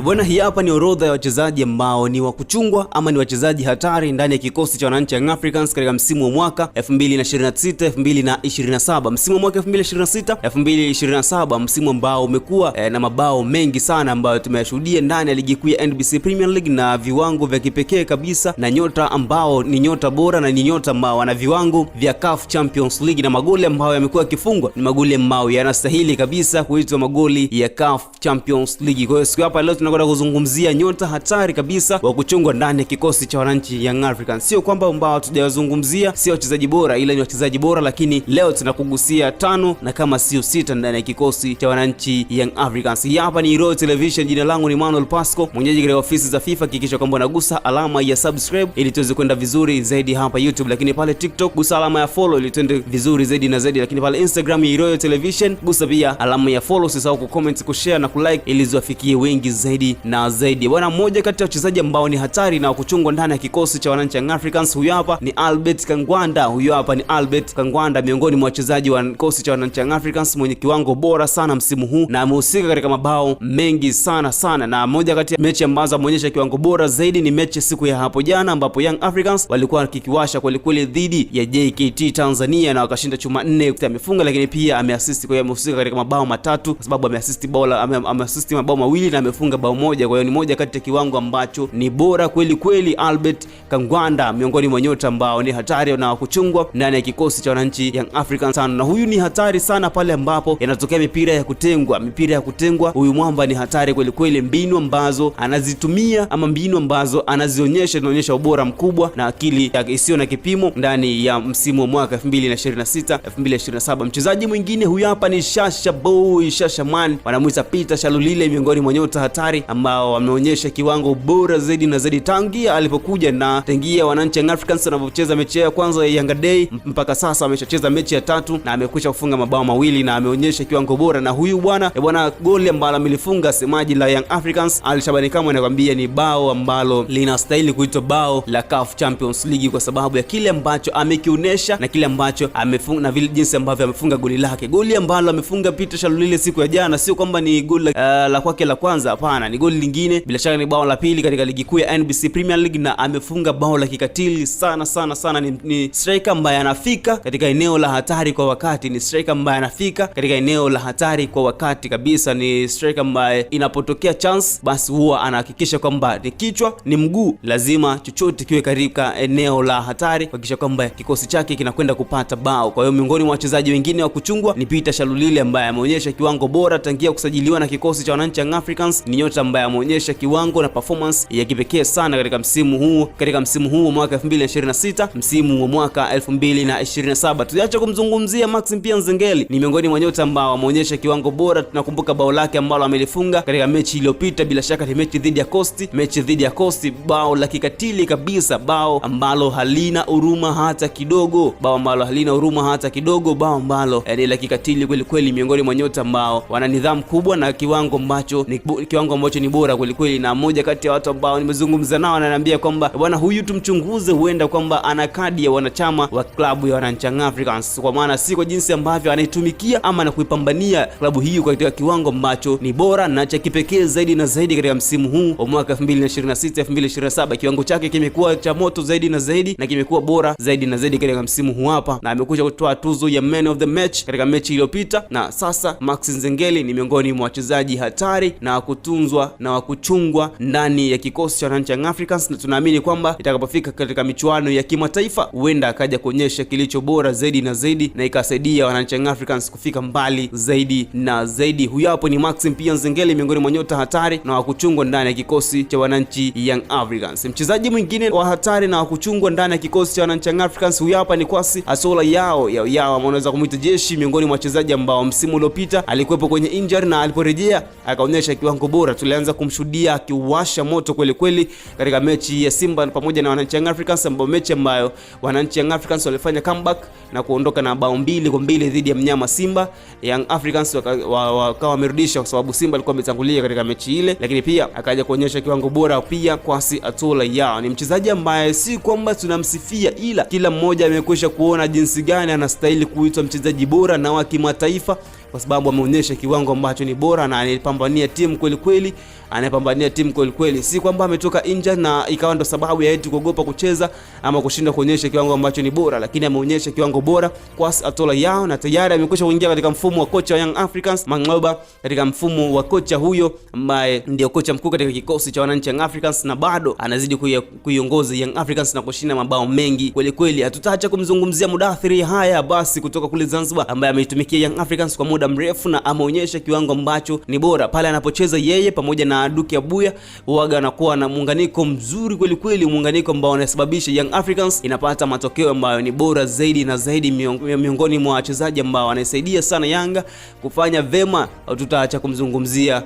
Bwana, hii hapa ni orodha ya wachezaji ambao ni wa kuchungwa ama ni wachezaji hatari ndani ya kikosi cha wananchi Young Africans katika msimu wa mwaka 2026 2027. Msimu wa mwaka 2026 2027, msimu ambao umekuwa na mabao mengi sana ambayo tumeyashuhudia ndani ya ligi kuu ya NBC Premier League na viwango vya kipekee kabisa, na nyota ambao ni nyota bora na ni nyota ambao wana viwango vya CAF Champions League, na magoli ambayo yamekuwa yakifungwa ni magoli ambayo yanastahili kabisa kuitwa magoli ya CAF Champions League. Kwa hiyo siku hapa leo tunakwenda kuzungumzia nyota hatari kabisa wa kuchungwa ndani ya kikosi cha wananchi Young Africans. Sio kwamba ambao hatujawazungumzia sio wachezaji bora, ila ni wachezaji bora, lakini leo tunakugusia tano na kama sio sita ndani ya kikosi cha wananchi Young Africans. Hii hapa ni Royal Television, jina langu ni Manuel Pasco, mwenyeji katika ofisi za FIFA. Hakikisha kwamba unagusa alama ya subscribe ili tuweze kwenda vizuri zaidi hapa YouTube, lakini pale TikTok gusa alama ya follow ili tuende vizuri zaidi na zaidi, lakini pale Instagram ya Royal Television gusa pia alama ya follow. Usisahau kucomment, kushare na kulike ili ziwafikie wengi zaidi na zaidi. Bwana, mmoja kati ya wachezaji ambao ni hatari na kuchungwa ndani ya kikosi cha wananchi Young Africans, huyu hapa ni Albert Kangwanda. Huyu hapa ni Albert Kangwanda, miongoni mwa wachezaji wa kikosi cha wananchi Young Africans mwenye kiwango bora sana msimu huu na amehusika katika mabao mengi sana sana, na moja kati ya mechi ambazo ameonyesha kiwango bora zaidi ni mechi siku ya hapo jana, ambapo Young Africans walikuwa kikiwasha kwelikweli dhidi ya JKT Tanzania na wakashinda chuma nne. Amefunga lakini pia ameassist, kwa hiyo amehusika katika mabao matatu kwa sababu ameassist bao ameassist mabao mawili na amefunga bao moja. Kwa hiyo ni moja kati ya kiwango ambacho ni bora kweli kweli. Albert Kangwanda miongoni mwa nyota ambao ni hatari na kuchungwa ndani ya kikosi cha wananchi Young Africans sana, na huyu ni hatari sana pale ambapo yanatokea mipira ya kutengwa, mipira ya kutengwa, huyu mwamba ni hatari kweli kweli. Mbinu ambazo anazitumia ama mbinu ambazo anazionyesha inaonyesha ubora mkubwa na akili isiyo na kipimo ndani ya msimu wa mwaka 2026 2027. Mchezaji mwingine huyu hapa ni Shasha Boy, Shasha Man, wanamuita Peter Shalulile, miongoni mwa nyota hatari ambao wameonyesha kiwango bora zaidi na zaidi tangia alipokuja na tangia wananchi Young Africans wanapocheza mechi ya kwanza ya Yanga Day mpaka sasa ameshacheza mechi ya tatu na amekwisha kufunga mabao mawili na ameonyesha kiwango bora. Na huyu bwana bwana, goli ambalo amelifunga semaji la Young Africans Ali Shabani Kamwe anakuambia ni bao ambalo linastahili kuitwa bao la CAF Champions League kwa sababu ya kile ambacho amekionyesha na kile ambacho amefunga na vile jinsi ambavyo amefunga goli lake. Goli ambalo amefunga Peter Shalulile siku ya jana sio kwamba ni goli la kwake la kwanza, hapana, ni goli lingine, bila shaka ni bao la pili katika ligi kuu ya NBC Premier League, na amefunga bao la kikatili sana sana sana. Ni striker ambaye anafika katika eneo la hatari kwa wakati, ni striker ambaye anafika katika eneo la hatari kwa wakati kabisa, ni striker ambaye inapotokea chance basi huwa anahakikisha kwamba ni kichwa, ni mguu, lazima chochote kiwe katika eneo la hatari kuhakikisha kwamba kikosi chake kinakwenda kupata bao. Kwa hiyo miongoni mwa wachezaji wengine wa kuchungwa ni Peter Shalulile ambaye ameonyesha kiwango bora tangia kusajiliwa na kikosi cha wananchi Young Africans. Ni nyota ambaye ameonyesha kiwango na performance ya kipekee sana katika msimu huu, katika msimu huu wa mwaka 2026, msimu wa mwaka 2027. Tuache kumzungumzia Max Mpia Nzengeli, ni miongoni mwa nyota ambao ameonyesha kiwango bora. Tunakumbuka bao lake ambalo amelifunga katika mechi iliyopita, bila shaka ni mechi dhidi ya Coast, mechi dhidi ya Coast, bao la kikatili kabisa, bao ambalo halina huruma hata kidogo, bao ambalo halina huruma hata kidogo, bao ambalo ni la kikatili kweli kweli, miongoni mwa nyota ambao wana nidhamu kubwa na kiwango ambacho ni bora kweli kweli. Na mmoja kati ya watu ambao nimezungumza nao ananiambia kwamba bwana, huyu tumchunguze, huenda kwamba ana kadi ya wanachama wa klabu ya wananchi Young Africans, kwa maana si kwa jinsi ambavyo anaitumikia ama na kuipambania klabu hiyo katika kiwango ambacho ni bora na cha kipekee zaidi na zaidi katika msimu huu wa mwaka 2026 2027. Kiwango chake kimekuwa cha moto zaidi na zaidi na kimekuwa bora zaidi na zaidi katika msimu huu hapa, na amekuja kutoa tuzo ya man of the match katika mechi iliyopita, na sasa Max Nzengeli ni miongoni mwa wachezaji hatari na wa kutunzwa na wa kuchungwa ndani ya kikosi cha wananchi Young Africans, na tunaamini kwamba itakapofika katika michuano ya kimataifa huenda akaja kuonyesha kilicho bora zaidi na zaidi na ikasaidia wananchi Young Africans kufika mbali zaidi na zaidi. Huyo hapo ni Max Mpia Nzengeli, miongoni mwa nyota hatari na wa kuchungwa ndani ya kikosi cha wananchi Young Africans. Mchezaji mwingine wa hatari na wa kuchungwa ndani ya kikosi cha wananchi Young Africans huyo hapa ni Kwasi Asola Yao Yao Yao, ama unaweza kumuita Jeshi, miongoni mwa wachezaji ambao msimu uliopita alikuwepo kwenye injury na aliporejea akaonyesha kiwango bora. Tulianza kumshuhudia akiwasha moto kweli kweli katika mechi ya Simba pamoja na wananchi Young Africans, ambayo mechi ambayo wananchi Young Africans walifanya comeback na kuondoka na bao 2-2 dhidi ya mnyama Simba. Young Africans wakawa wamerudisha kwa sababu Simba alikuwa ametangulia katika mechi ile, lakini pia akaja kuonyesha kiwango bora pia. Kwasi Atola Yao ni mchezaji ambaye si kwamba tunamsifia, ila kila mmoja amekwisha kuona jinsi gani anastahili kuitwa mchezaji bora na wa kimataifa, kwa sababu ameonyesha kiwango ambacho ni bora na anipambania timu kweli kweli. anayepambania timu kweli kweli, si kwamba ametoka injury na ikawa ndo sababu ya eti kuogopa kucheza ama kushindwa kuonyesha kiwango ambacho ni bora, lakini ameonyesha kiwango bora Kwas Atola Yao, na tayari amekwisha kuingia katika mfumo wa kocha wa Young Africans Mangoba, katika mfumo wa kocha huyo ambaye ndio kocha mkuu katika kikosi cha wananchi Young Africans, na bado anazidi kuiongoza Young Africans na kushinda mabao mengi kweli kweli. Hatutaacha kumzungumzia Mudathiri haya basi kutoka kule Zanzibar, ambaye ameitumikia Young Africans kwa muda mrefu na ameonyesha kiwango ambacho ni bora pale anapocheza yeye pamoja na Duke Abuya, huaga anakuwa na muunganiko mzuri kweli kweli, muunganiko ambao unasababisha Young Africans inapata matokeo ambayo ni bora zaidi na zaidi. Miongoni mwa wachezaji ambao wanaisaidia sana Yanga kufanya vema, tutaacha kumzungumzia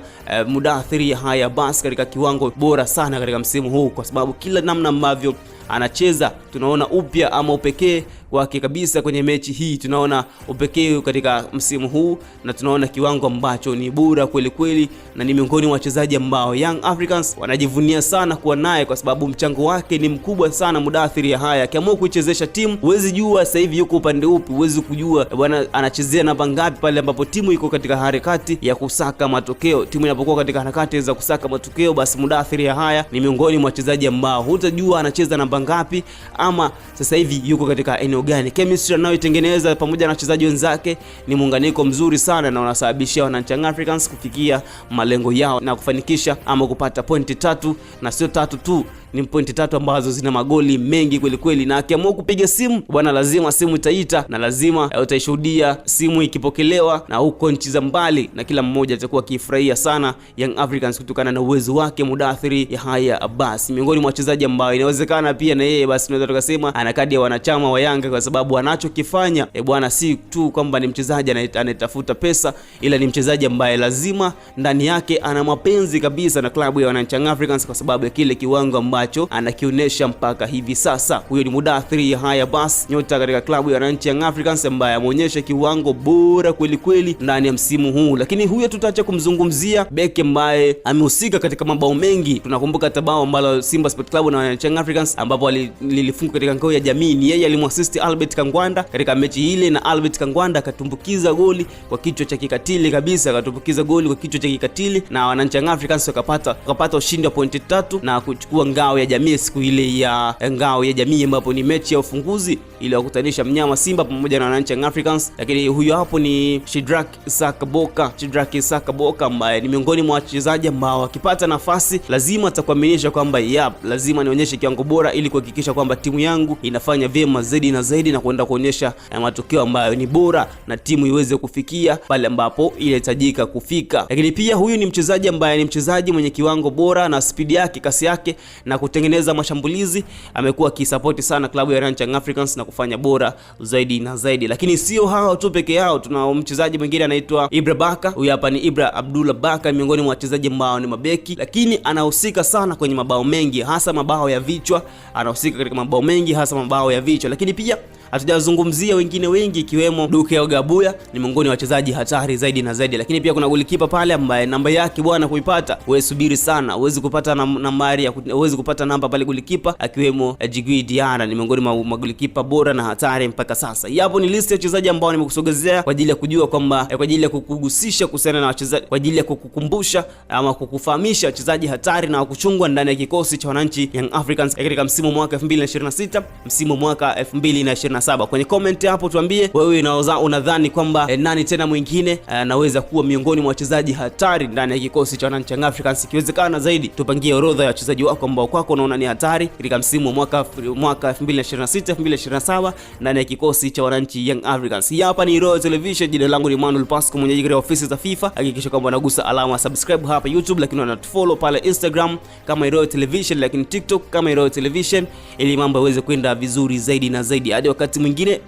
Mudathiri haya basi katika kiwango bora sana katika msimu huu, kwa sababu kila namna ambavyo anacheza tunaona upya ama upekee wake kabisa kwenye mechi hii, tunaona upekee katika msimu huu na tunaona kiwango ambacho ni bora kweli kweli, na ni miongoni mwa wachezaji ambao Young Africans wanajivunia sana kuwa naye kwa sababu mchango wake ni mkubwa sana. Mudathiri haya akiamua kuichezesha timu, huwezi jua sasa hivi yuko upande upi, huwezi kujua bwana anachezea namba ngapi pale ambapo timu iko katika harakati ya kusaka matokeo. Timu inapokuwa katika harakati za kusaka matokeo, basi Mudathiri haya ni miongoni mwa wachezaji ambao hutajua anacheza namba ngapi ama sasa hivi yuko katika eneo gani. Chemistry anayoitengeneza pamoja na wachezaji wenzake ni muunganiko mzuri sana na unasababishia wananchi Young Africans kufikia malengo yao na kufanikisha ama kupata pointi tatu, na sio tatu tu, ni pointi tatu ambazo zina magoli mengi kweli kweli, na akiamua kupiga simu bwana, lazima simu itaita na lazima utaishuhudia simu ikipokelewa na huko nchi za mbali, na kila mmoja atakuwa akifurahia sana Young Africans kutokana na uwezo wake Mudathiri Yahaya Abbas, miongoni mwa wachezaji ambao inawezekana pia na yeye basi tunaweza tukasema ana kadi ya wanachama wa Yanga kwa sababu anachokifanya bwana, si tu kwamba ni mchezaji anayetafuta pesa, ila ni mchezaji ambaye lazima ndani yake ana mapenzi kabisa na klabu ya wananchi Young Africans kwa sababu ya kile kiwango ambacho anakionyesha mpaka hivi sasa. Huyo ni Mudathiri Yahaya Abbas, nyota katika klabu ya wananchi Young Africans ambaye ameonyesha kiwango bora kweli kweli ndani ya msimu huu. Lakini huyo tutaacha kumzungumzia beki ambaye amehusika katika mabao mengi. Tunakumbuka tabao ambalo Simba Sport Club na wananchi Young Africans ambapo lilifungwa katika ngao ya jamii, ni yeye alimwasisti Albert Kangwanda katika mechi ile, na Albert Kangwanda akatumbukiza goli kwa kichwa cha kikatili kabisa, akatumbukiza goli kwa kichwa cha kikatili na wananchi Young Africans wakapata ushindi wa pointi 3 na kuchukua ngao ya jamii siku ile ya ngao ya jamii, ambapo ni mechi ya ufunguzi iliyokutanisha mnyama Simba pamoja na wananchi Young Africans. Lakini huyo hapo ni Shidrak Sakaboka, Shidrak Sakaboka ambaye ni miongoni mwa wachezaji ambao akipata nafasi lazima atakuaminisha kwamba yap, lazima nionyeshe kiwango bora ili kuhakikisha kwamba timu yangu inafanya vyema zaidi na zaidi na kwenda kuonyesha matokeo ambayo ni bora na timu iweze kufikia pale ambapo inahitajika kufika. Lakini pia huyu ni mchezaji ambaye ni mchezaji mwenye kiwango bora na spidi yake, kasi yake na kutengeneza mashambulizi. Amekuwa akisapoti sana klabu ya Young Africans na kufanya bora zaidi na zaidi. Lakini sio hao tu peke yao, tuna mchezaji mwingine anaitwa Ibra Baka. Huyu hapa ni Ibra Abdullah Baka, miongoni mwa wachezaji ambao ni mabeki, lakini anahusika sana kwenye mabao mengi, hasa mabao ya vichwa. Anahusika katika mabao mengi, hasa mabao ya vichwa. Lakini pia hatujazungumzia wengine wengi ikiwemo Duke Ogabuya, ni miongoni mwa wachezaji hatari zaidi na zaidi. Lakini pia kuna golikipa pale ambaye namba yake bwana kuipata wewe subiri sana, huwezi kupata nambari ya huwezi kupata namba pale golikipa, akiwemo Djigui Diarra, ni miongoni mwa magolikipa bora na hatari mpaka sasa. Yapo ni list ya wachezaji ambao nimekusogezea kwa ajili ya kujua kwamba kwa ajili ya kukugusisha kuhusiana na wachezaji, kwa ajili ya kukukumbusha ama kukufahamisha wachezaji hatari na wakuchungwa ndani ya kikosi cha wananchi Young Africans katika msimu mwaka 2026 msimu mwaka 2027. Kwenye comment hapo tuambie wewe unadhani kwamba nani tena mwingine anaweza kuwa miongoni mwa wachezaji hatari ndani ya kikosi cha wananchi Young Africans. Ikiwezekana zaidi tupangie orodha ya wachezaji wako ambao kwako unaona ni hatari katika msimu wa mwaka 2026 2027 ndani ya kikosi cha wananchi Young Africans. Hii hapa ni Royal Television, jina langu ni Manuel Pasco, mwenyeji katika ofisi za FIFA. Hakikisha kwamba unagusa alama subscribe hapa YouTube, lakini unatufollow pale Instagram kama Royal Television, lakini TikTok kama Royal Television, ili mambo yaweze kwenda vizuri zaidi na zaidi. Hadi wakati mwingine,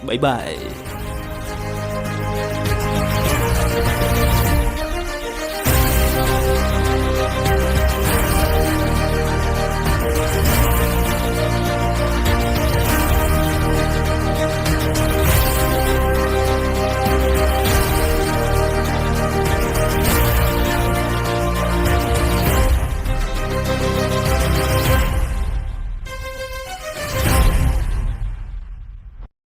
bye bye.